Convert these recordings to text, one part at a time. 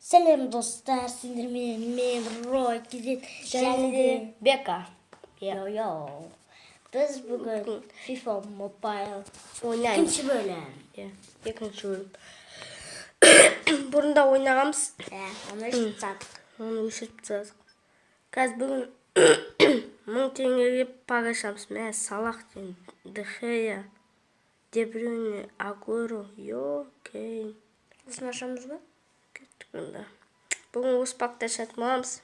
Сәлем, достар, сендермен мен, Рой Кизет және де Бека. Йо йо. Біз бүгін FIFA Mobile ойнаймыз. Екінші бөлім. Иә, екінші бөлім. Бұрында ойнағанбыз. Иә, оны өшіріп тастадық. Оны өшіріп тастадық. Қазір бүгін 1000 теңгеге пак ашамыз. Мә, Салах, Де Хея, Де Брюйне, Агуэро, Йо, Кейн. Осыны ашамыз ба? Кеттік онда. Бүгін осы пакты ашатын боламыз.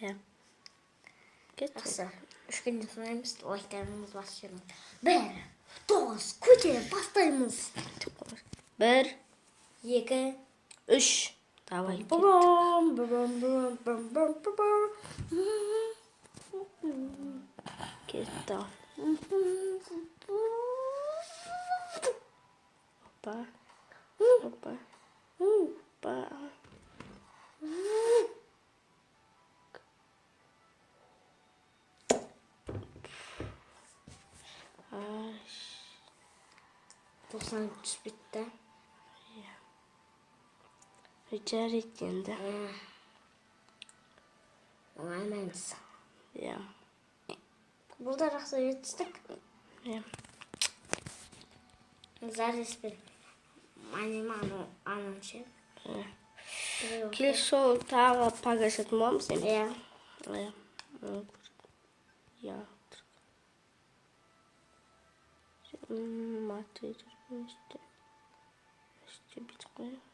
Иә. Кеттік. Жақсы. 3 күнде санаймыз, лайктарыңызды басып жіберіңіз. Бір, тоғыз, көтеріп бастаймыз. Бір, Екі, үш. Давай. Бам, бам, бам, бам, бам, бам. Кетті. Опа. Опа. Опа. Ай, 90 түсіп кетті. Жарайды енді. Оңай емес. Иә. Бұл да жақсы жетістік. Иә. Зареспен аниманы анын ше. Иә. Келесі жолы тағы пак ашатын боламыз енді. Иә. Иә. Иә. Матвей, бүйтіп қояйық.